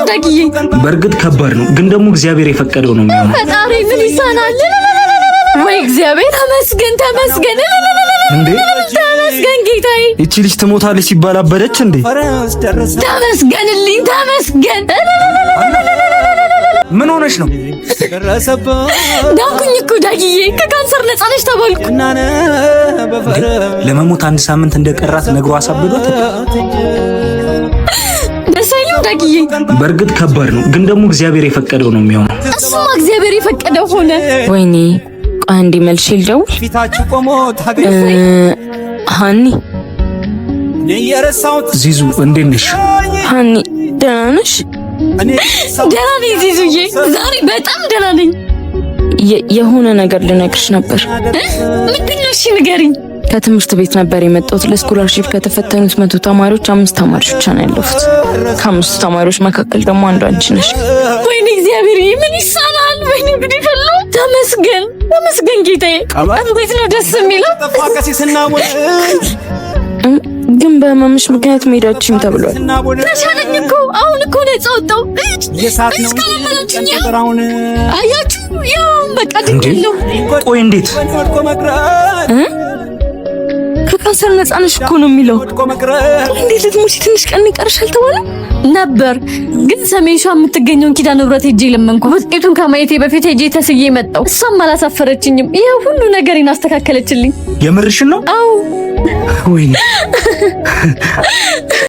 ዳግዬ? በእርግጥ ከባድ ነው፣ ግን ደግሞ እግዚአብሔር የፈቀደው ነው የሚሆነው። ፈጣሪ ምን ይሳናል? ወይ እግዚአብሔር ተመስገን፣ ተመስገን፣ እንዴ ተመስገን ጌታዬ፣ ይቺ ልጅ ትሞታለች ሲባል አበደች እንዴ? ተመስገንልኝ፣ ተመስገን። ምን ሆነሽ ነው? ዳንኩኝ እኮ ዳግዬ፣ ከካንሰር ነፃ ነሽ ተባልኩ። ለመሞት አንድ ሳምንት እንደቀራት ነግሮ አሳብዷት። ደስ አይልም ዳግዬ? በእርግጥ ከባድ ነው፣ ግን ደግሞ እግዚአብሔር የፈቀደው ነው የሚሆነው። እሱማ እግዚአብሔር የፈቀደው ሆነ። ወይኔ ቆይ አንዴ መልሼ ልደውል። ሀኒ ዚዙ እንዴት ነሽ? ሀኒ ደህና ነሽ? ደህና ነኝ ዚዙዬ፣ ዛሬ በጣም ደህና ነኝ። የሆነ ነገር ልነግርሽ ነበር። ምንድን ነው? እሺ ንገሪኝ። ከትምህርት ቤት ነበር የመጣሁት። ለ scholarship ከተፈተኑት 100 ተማሪዎች አምስት ተማሪዎች ብቻ ነው ያለፉት። ከአምስቱ ተማሪዎች መካከል ደግሞ አንዱ አንቺ ነሽ። ወይኔ እግዚአብሔር ምን ይሳናል? ወይኔ ጉድ ፈላ። ተመስገን ተመስገን ጌታዬ። እንዴት ነው ደስ የሚለው። ግን በህመምሽ ምክንያት መሄዳችም ተብሏል። ተሻለኝ እኮ አሁን እኮ ነፃ ወጣሁ። እስካላመናችሁኝ አያችሁ፣ ያው በቃ ድኛለሁ። ቆይ እንዴት? ከካንሰር ነፃ ነሽ እኮ ነው የሚለው። እንዴት ልትሞቺ ትንሽ ቀን ይቀርሻል ተባለ ነበር። ግን ሰሜን ሸዋ የምትገኘውን ኪዳነ ምህረት ሄጄ ለመንኩ። ውጤቱን ከማየቴ በፊት ሄጄ ተስዬ መጣሁ። እሷም አላሳፈረችኝም። ይሄ ሁሉ ነገሬን አስተካከለችልኝ። የምርሽን ነው? አዎ። ወይኔ።